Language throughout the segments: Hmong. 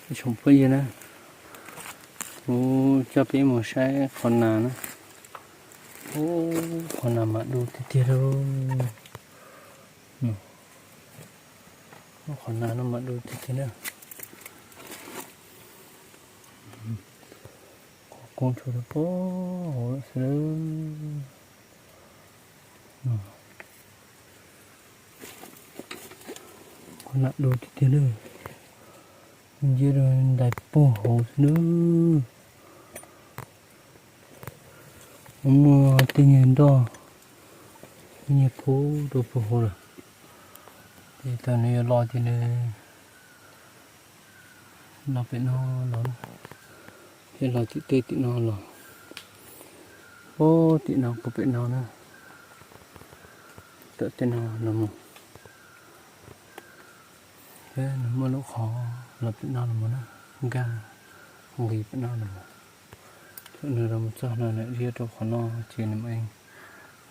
Tsoom phooj ywg na, kuv coj peb mus saib qhov nas na. Ub, qhov nas mas du tiag tiag lauj. Qhov nas no mas du tiag tiag na. Qhov koob tshuav rau puag hauv lawm xwb. Qhov nas du tiag tiag na. Ncig rau ntais puag hauv xwb na. Muaj tej nyuag ntoj, tej nyuag kub rau puag hauv lawm. Ces thaum nws yuav los ces nws los pem no los, thiaj los tim tej tim no los. Ub, tim no puag pem no na, tom tej no los mus. Nws muaj lub qhov los pem no los mus na, nkag nqis pem no los mus. Thaum nws los mus txog no nws dhia rau qhov no ces nws mam,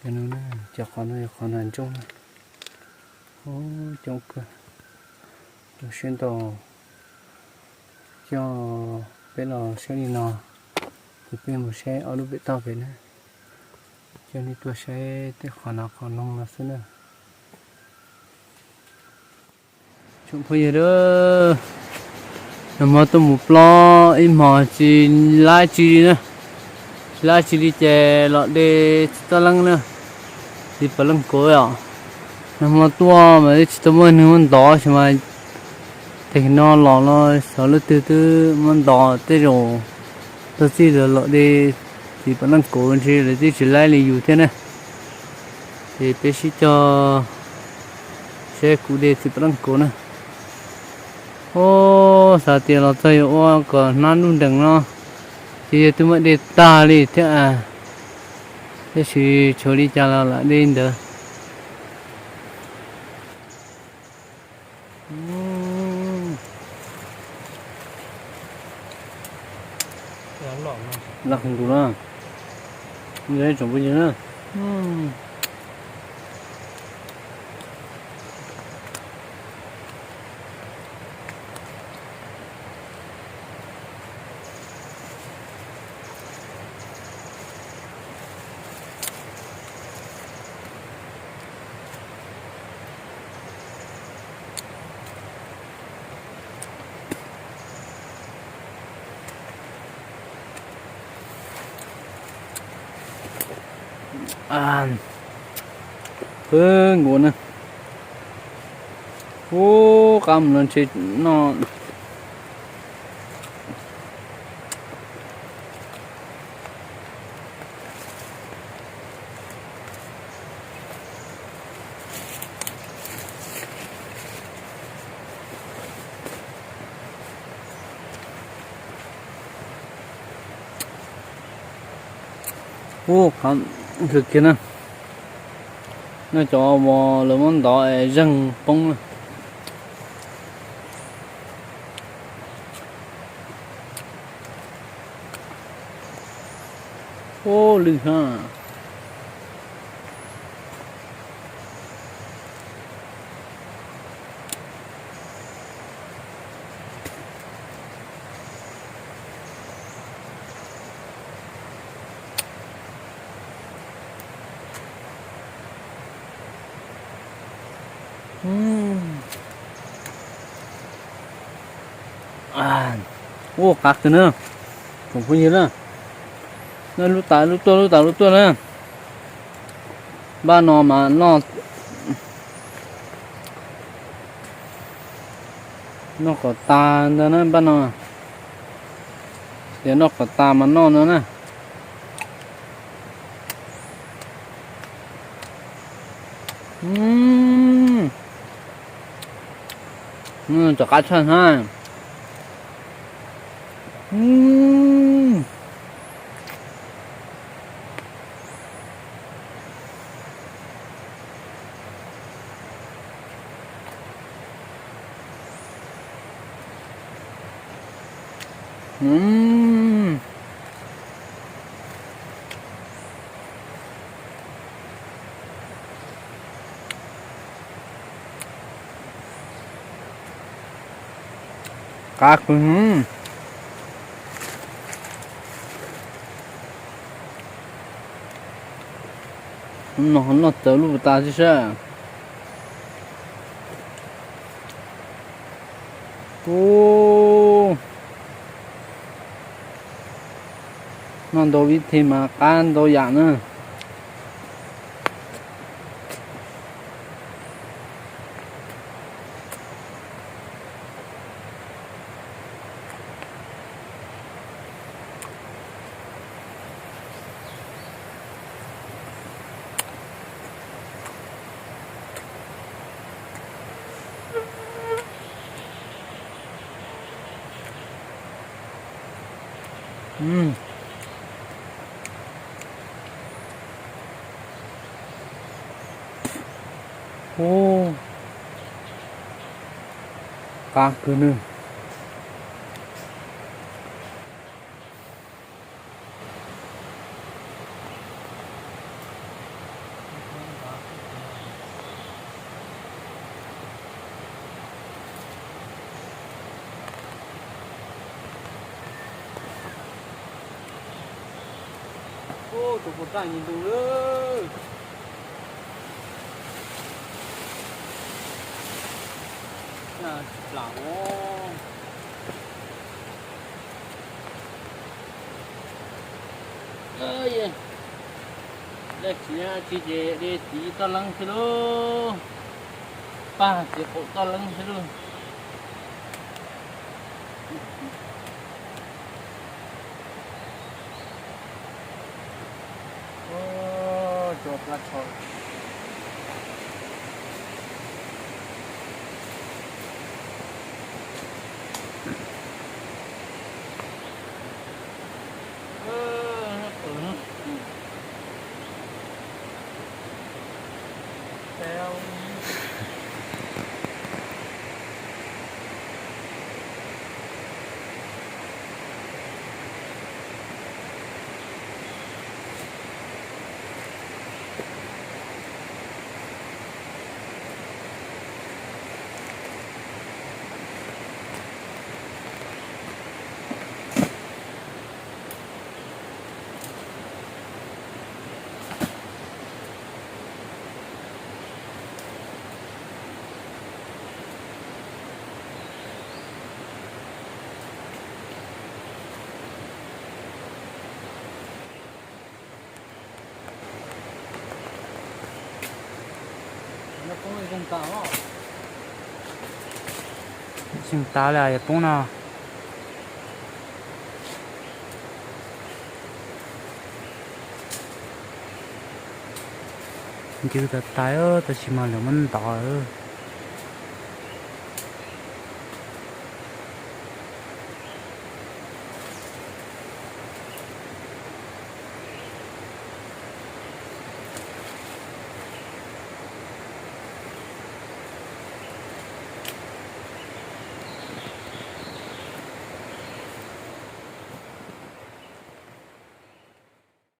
cov no na, cov qhov no yog qhov nas ntsooj na. Ub, coob kawg. Rau siab ntau, coj peb los saib li no, ces peb mus saib ob lub pem toj pem na. Coj nej tuaj saib tej qhov nas qhov noog no xwb na. Tsoom phooj ywg, nag hmo tuaj mus plob ib hmos tsis laib tsi li na, tsis laib tsi li ces los de txiv pam leej na, txiv pam leej kauv os. Nag hmo tuaj mas twb tsis tau muaj neeg muab ntov xyov mas, tag kis no los no xyov leej twg twb muab ntov, tej zaum tag txij lawv los de txiv pam leej kauv ntshe lawv twb tsis laib li yus thiab na. Ces peb sib cog saib kuv de txiv pam leej kauv na. Ub, xav tias los txog yuav ua kom hnab nruj nreem no, ces yog twb muab de tag li thiab, tab sis tshuav li cas los lam de ntawd. Laj qhov nkaus na, tsoom phooj ywg na. Qwb nkaus na. Ub, qab mus no ntshe noj. Ub, qab kawg kiag na. Noj cov uas lawv muab ntov es zeeg poob na. Ub, lwj na. Ub, qab kawg na, tsoom phooj ywg na. Lub tas lub tuaj, lub tas lub tuaj na. Npaj no mas noj, noj kom tas ntag na npaj no. Tias noj kom tas mas noj no na. Cov qab tshaj na. Qab kawg. Noj noj txawv lub tas tib sab. Ub, noj ntau vib thej mas qab ntau yam na. Ub, qab kawg nawb. Ub, tus puas raj nyias ntoo lawm. Na tsis plam os. Dej tsis tsis ces de tiv toj leeb xwb lauj. Paj txiv qaum toj leeb xwb lauj. Zeeg tas li yuav poob no. Ncw tas tas tab sis mas lawv muab ntov.